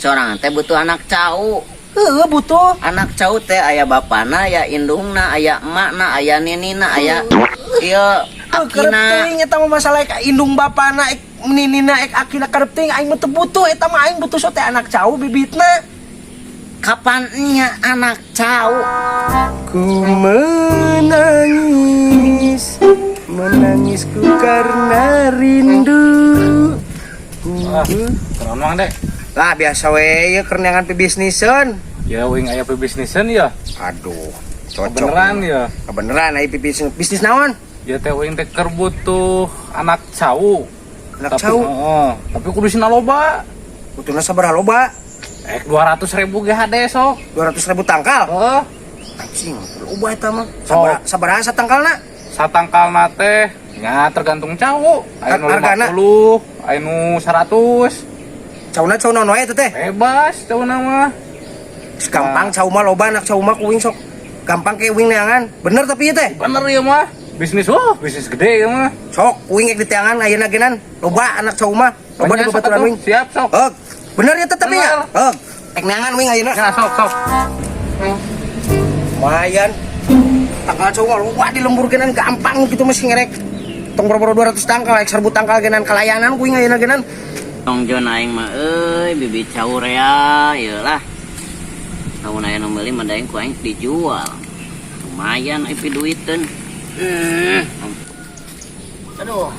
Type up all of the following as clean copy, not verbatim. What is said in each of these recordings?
Sorangan teh butuh anak cau. Heuh, butuh. Anak cau teh aya bapana, aya indungna, aya emakna, aya ninina, aya ieu Heuh, karep akina. Teuing eta mah masalah ek indung bapana, ek ninina, ek akina, karep teuing aing mah teu butuh eta mah. Aing butuh sote anak cau bibitna. Kapan nya anak cau? Ku menangis, menangisku karena rindu. Ah, kunaon, Mang Dek? Lah, biasa we ya, keur neangan pibisniseun. Ya, uing aya pebisnisan ya. Aduh, cocok. Beneran ya. Kebeneran aya pibisnis. Bisnis naon? Ya teh, uing teh keur butuh anak cau. Anak Tapi, cau. Oh, tapi kudu sina loba. Butuhna sabaraha loba? Eh, 200 ribu ge hade sok. 200 ribu tangkal. Heeh. Anjing, loba eta mah. Sabaraha sabaraha satangkalna? Satangkalna teh nya tergantung cau. Aya nu Hargana? 50, aya nu 100. Cauna cau naon wae eta teh? Bebas cauna mah. Gampang, cau mah loba anak cau mah kuing sok. Gampang ke uing neangan. Bener tapi ieu teh? Bener ya mah. Bisnis, wah, bisnis gede ya mah. Sok kuing ek diteangan ayeuna genan. Loba anak cau mah. Loba di Banyak, sok babaturan atuh. uing. Siap sok. Heuh. Bener ya teh tapi ya? Bener. Heuh. Ek neangan uing ayeuna. Ya, sok sok. Lumayan. Tangkal cau mah loba di lembur genan, gampang gitu mesti ngerek. Tong boro-boro 200 tangkal, ek 1000 tangkal genan kalayanan kuing ayeuna genan. Tong jon aing mah euy, bibit cau rea ieu lah. Lamun aya nu meuli mah daeng ku aing dijual. Lumayan euy duiteun. Aduh.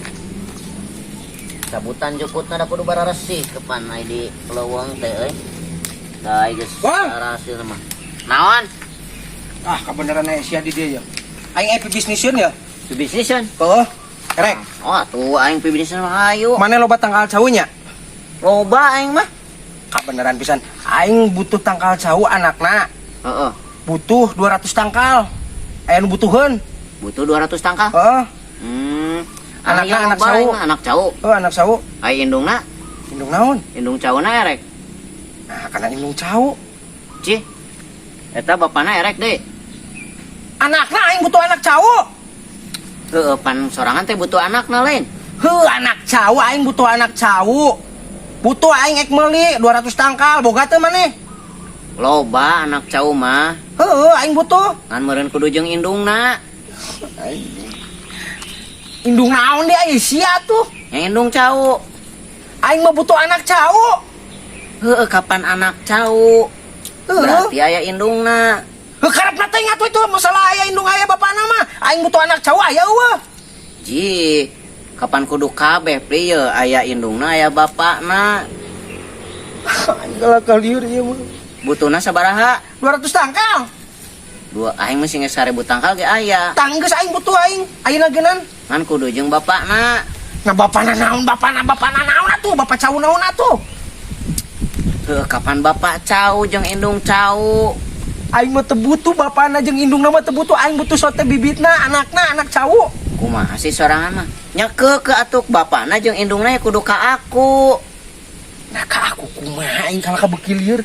Cabutan jukutna da kudu bararesih kepan ai di leuweung teh euy. Da geus Bang. hasil mah. Naon? Ah, kebenaran aya sia di dieu ya. Aing aya pibisniseun ya. Pibisniseun? Heuh. Erek. Oh, atuh aing pibisniseun mah hayu. Mana loba tangkal caunya? Loba aing mah. Kebenaran pisan. Aing butuh tangkal cau anakna. Heeh. Butuh 200 tangkal. Aya nu butuheun. Butuh 200 tangkal. Heeh. Anakna Anakna anak cau. Anak cau. Oh, anak cau. Ai indungna? Indung naon? Indung cauna erek. Nah, karena indung cau. Cih. Eta bapana erek deh. Anakna, aing butuh anak cau. Heeh, pan sorangan teh butuh anakna lain. Heuh, anak cau, aing butuh anak cau. Butuh aing ek meuli 200 tangkal, boga teu maneh? Loba anak cau mah. Heuh, aing butuh. Ngan meureun kudu jeung indungna. Indung naon dia aya sia tuh? Yang indung cau. Aing mah butuh anak cau. Heeh, kapan anak cau? Heuh. Berarti aya indungna. Heuh, karepna teh atuh itu masalah aya indung aya bapana mah. Aing butuh anak cau aya euweuh? Ji, kapan kudu kabeh prieu aya indungna aya bapakna. Aing kalah lieur ieu mah. Butuhna sabaraha? 200 tangkal. Dua aing mah sing 1000 tangkal ge aya. Tah, geus aing butuh aing. Ayeuna genan. Ngan kudu jeung bapakna. Nah, bapana naon, bapana bapana naon atuh, bapak cau naon atuh? Heuh, kapan bapak cau jeung indung cau? Aing mah teu butuh bapana jeung indungna mah teu butuh, aing butuh sote bibitna, anakna, anak cau. Kumaha sih sorangan mah? Nya ke atuh bapakna jeung indungna ya kudu ka aku. Nah, ka aku kumaha, aing kalah kabeuki lieur.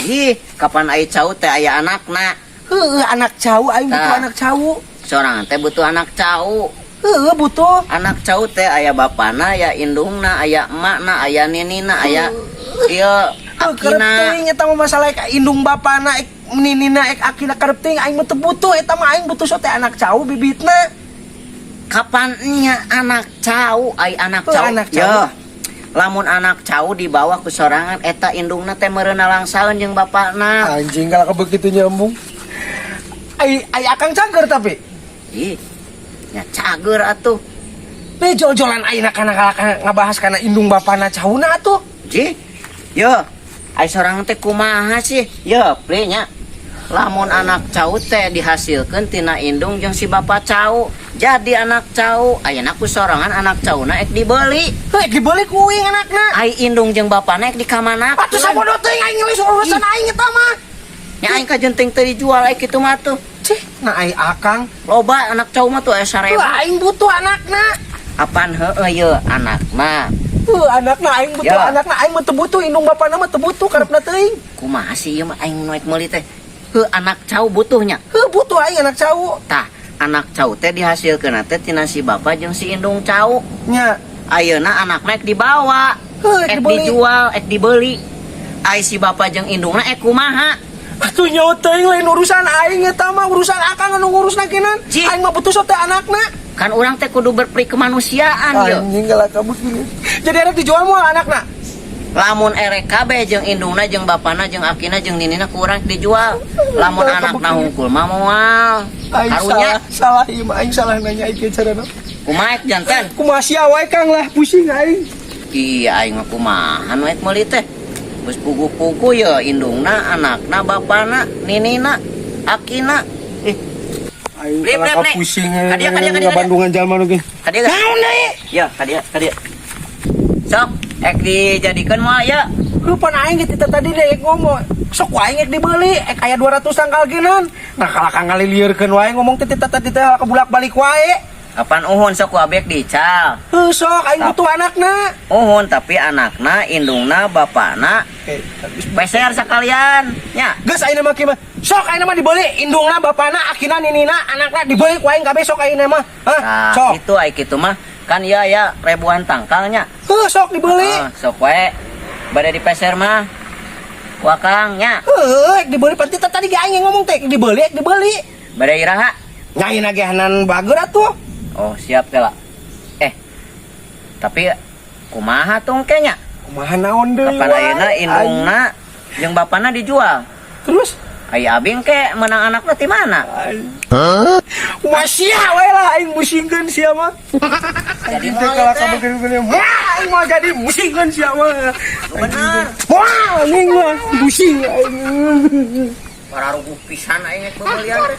Ih, kapan ai cau teh aya anakna? Heuh, anak cau, aing butuh Tah. Anak cau. Sorangan teh butuh anak cau. Heuh, butuh. Anak cau teh aya bapana, aya indungna, aya emakna, aya ninina, aya ieu Heuh, karep akina. Teuing eta mah masalah ek indung bapana, ek ninina, ek akina, karep teuing aing mah teu butuh eta mah. Aing butuh sote anak cau bibitna. Kapan nya anak cau ai anak Heuh, cau? Anak cau. Yo. Lamun anak cau dibawa ku sorangan eta indungna teh meureun langsaeun jeung bapakna. Anjing, kalau begitu nyambung. Ai ai akang cager tapi. Ih, nya cager atuh. Nih jol-jolan ayeuna kana kana ngabahas kana indung bapana cauna atuh. Ji, yo, ai sorangan teh kumaha sih? Yo, pre nya. Lamun anak cau teh dihasilkeun tina indung jeung si bapak cau. Jadi anak cau, ayeuna ku sorangan anak cauna ek dibeli. Heuh, dibeli ku uing anakna. Ai indung jeung bapana ek dikamanakeun? Atuh sabodo teuing aing ngelis urusan aing eta mah. Nya aing kajenting teu dijual ai kitu mah tuh. Cih, nah ai akang. Loba anak cau mah tuh aya 1000. Heuh, aing butuh anakna. Apaan heueuh ye anakna? Heuh, anakna aing butuh Ya. anakna, aing mah teu butuh indung bapana mah teu butuh, karepna teuing. Kumaha sih ieu mah aing nu ek meuli teh? Heuh, anak cau butuhnya. Heuh, butuh aing anak cau. Tah, anak cau teh dihasilkeun teh tina si bapak jeung si indung cau. Nya. Ayeuna anakna ek dibawa, Heuh, ek dibeli. Dijual, ek dibeli. Ai si bapak jeung indungna kumaha? Atuh nyaho teuing, lain urusan aing eta mah, urusan akang anu ngurusna kinan. Cik. Aing mah butuh teh anakna. Kan urang teh kudu berperi kemanusiaan yo. Anjing, galak kabut gini. Jadi erek dijual moal anakna? Lamun erek kabeh jeung indungna jeung bapana jeung akina jeung ninina ku urang dijual. Lamun anakna hungkul mah moal. Aing Karunya. salah, salah ieu mah, aing salah nanya ieu carana. Kumaha jantan? Kumaha sia wae, Kang, lah, pusing aing. Iya, aing mah kumaha nu ek meuli teh. Geus pugu-pugu ya indungna, anakna, bapana, ninina, akina. Ih, Aing Beli, kalah beli, beli. pusing Kadia, kadia, kadia, ngabandungan jalma nu gini. Ka dieu. Naon deui? Ya, ka dieu, ka dieu. Sok, ek dijadikeun moal ya? Lupa aing gitu tadi deh ngomong. Sok wae ek dibeli, ek aya 200 tangkal ginan. Nah, kalah kang ngaliliurkeun wae ngomong teh tadi teh kebulak-balik wae. Kapan uhun sok ku abi ek dical. Heuh, sok aing butuh anakna. Uhun tapi anakna, indungna, bapana, Eh, peser sekalian. Nya, geus ayeuna mah kieu mah. Sok ayeuna mah dibeli indungna, bapana, akina, ninina, anakna dibeli ku aing kabeh sok ayeuna mah. Hah? Nah, Sok. itu ai kitu mah kan iya ya ribuan tangkalnya. Heuh, sok dibeli. Ah, sok wae. Bade dipeser mah. Ku akang nya. Heuh, ek dibeli pasti tadi ge aing yang ngomong teh dibeli, ek dibeli. Bade iraha? Nyai nagihanan bager atuh. Oh, siap kela. Eh. Tapi kumaha tung kenya? Kumaha naon deui? Kapan wae? ayeuna indungna jeung bapana dijual? Terus Ai abing ke menang anakna ti mana? Kumaha sia wae lah, aing musingkeun sia mah. Jadi Anjing teh moal kalah teh. kamu gini. Wah, aing mau jadi musingkeun sia mah. Bener. Wah, anjing mah pusing aing. Pararuguh pisan aing ek bebelian teh.